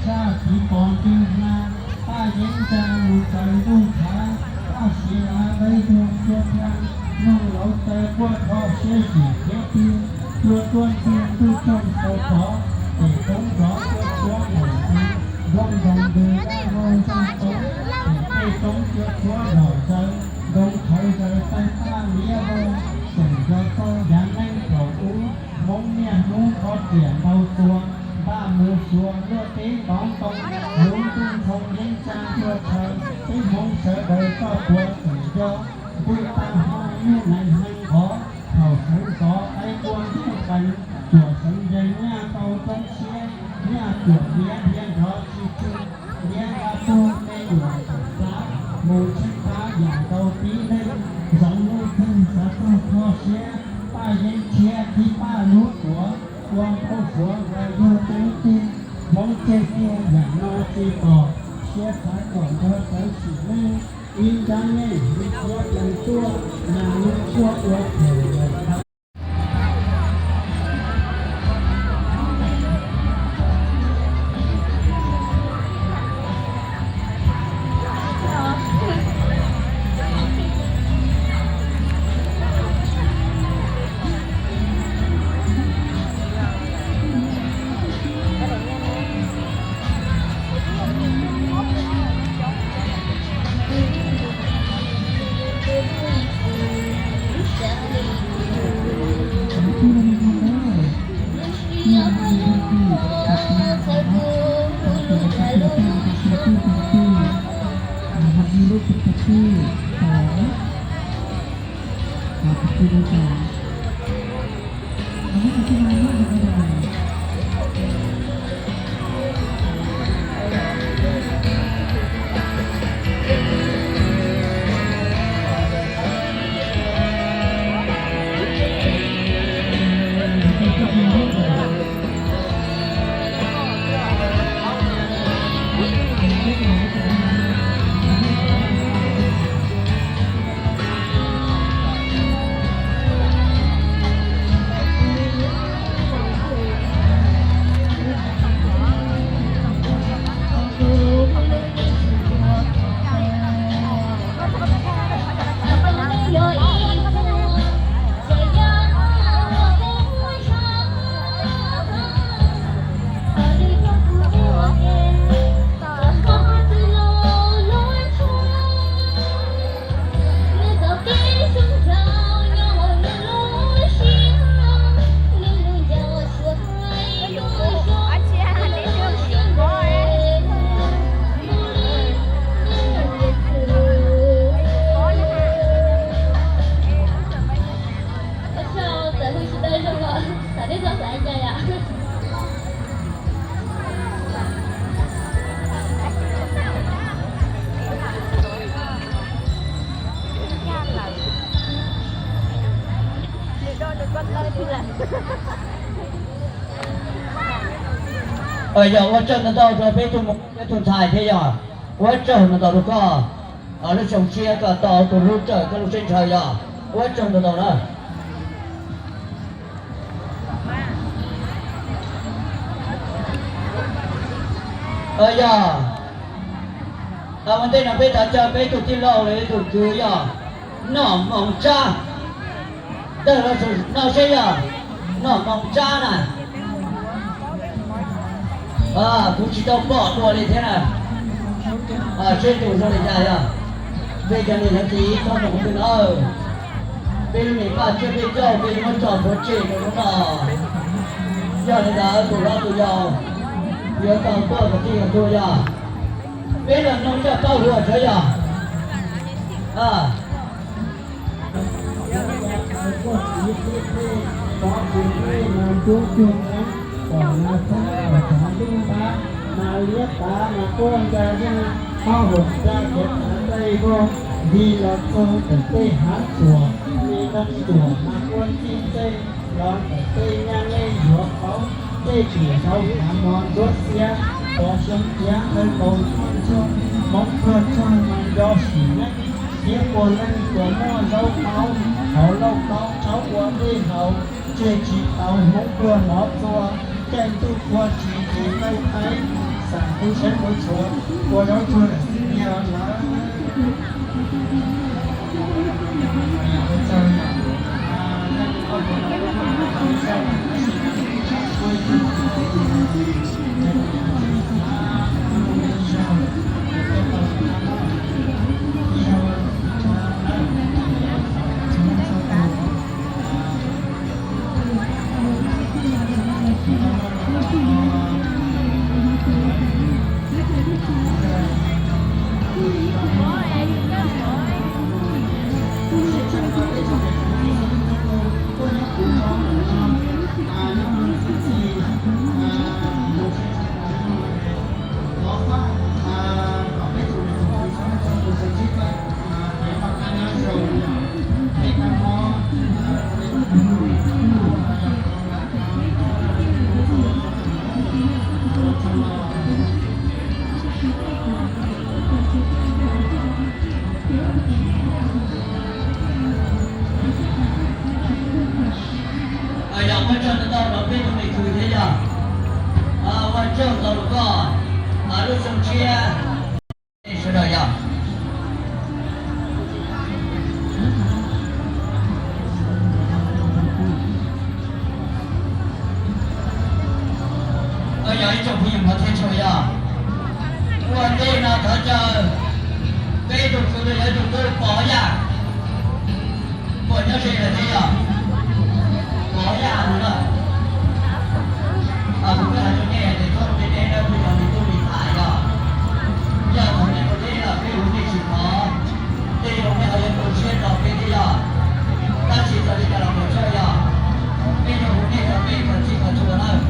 Paj txiv pos ntswg hla, paj yeeb ntsa mus raws ntuj thav, paj siv lav dawb tuag xua tha, noog laus taw quaj kho siab zim thiab twg, cua tuaj ntxig ntuj tsoog tau tov, pem roob nrov cua tshuab ntaus ntxeev, nroo ntoos ntws dab laug ntsoog tau, pem tej roob cua tshuab zom zaws, ntoo qhawv zaws tawg paj liab vog, tseem nco txog yav neej thaum ub, Hmoob niaj hnub qhov riam ntau txuas, npaj mus xyuas luaj teb ntov ntoo, lub ntuj ntxhoo yeeb tsa ntuag tshaw, peb Hmoob sawv daws koj puas tseem nco, ntuj tag hmo nyuj nees nees nqov, thaum sawv ntxov qaib qua ntuj qees, cuam seev ncees nyaj tau roob siab, nyaj cuam liab dhia nrov tsis tsw, liab nqa tug me nyuam tawm plab, mus tsheej plab yam nkaus tib neeg, ntsoov lub txeeg xav txog kho siab, paj yeeb tshiab khib paj lub tuav, ua npau suav nqa yog teeb tig, Hmoob txeeg tiag yam no tsis pom, siab xav kom nrog tawv sim neej, ib nrab nyeej li thiab plees tuaj, nas lub kuaj ua phem lawm. Yog ua tsaug ntau ntau rau peb tug Hmoob thiab tug ntxhais thiab yog ua tsaug ntau ntau rau koj. Lub xyoo tshiab koj tau tus hlub txawj koj lub siab ntshaw yog ua tsaug ntau ntau na. Yog ua ntej no peb thov caw peb tug tij laug los yog tug kwv yog Nom Moos Tsab, tawg los no seb yog Nom Moos Tsab na. Kuv tsis tau pom dua li thiab na. Seb tus zoo li cas yog. Peb cov niam cov txiv txhob mus qhov twg na. Peb lub niam paj tsiab peb caug peb yuav muab tso tuav tseg rau lub no. Yog li ntawd tus hlob tus yau yuav tau tuaj kom txij kom tuag yog. Peb los mloog coj paub hua tsav yog. Kuaj txiv teb tej, tov txiv tej mas ntub cuag neeb, kom nas txheeb kom tov ntuj npab, nas liab tav mas quaj nra zaj, qhob hoom nra khiav tav nplaig vog, nti los txog ntawm tej hav tsuam, me ntoo tsuam mas quaj ncij ntsej, los ntawm tej nyaj nej yuav paub, tej tsuam zauv hav mos ntsuab xiab, tov xyoo tiav nqawd nkaus ntshuaj ntsuag, Hmoob pluag tshaj mas nco sim neej, thiab puas leej puas muaj zaub qaub, hauv lauj kaub rhaub ua dej haus, tseg tsis tau Hmoob pluag mov txua, caij ntuj qhua tsis nqis tawj qaib, Yog muaj tsaug ntau rau peb tug me kwv thiab yog, ua tsaug ntau rau koj, lub xyoo tshiab sawv daws yog. Yog ib tsoom phooj ywg hmov thiab tshua yog, ua ntej no thov caw peb tug kwv los yog ib tug tub Pov Yaj, puas nyob ze lawm thiab yog? Pov Yaj no na. Kuv twb hais rau nej tias txhob ua deb deb na, peb yog me tub me ntxhais yog. Yog thaum nej ua deb los peb hu nej tsis thov, tej zaum nej ho yuav tu siab rau peb thiab yog. Tab sis txawm li cas los puas tsaug yog, peb yuav hu nej kom peb kho txhij kho txhua nawb.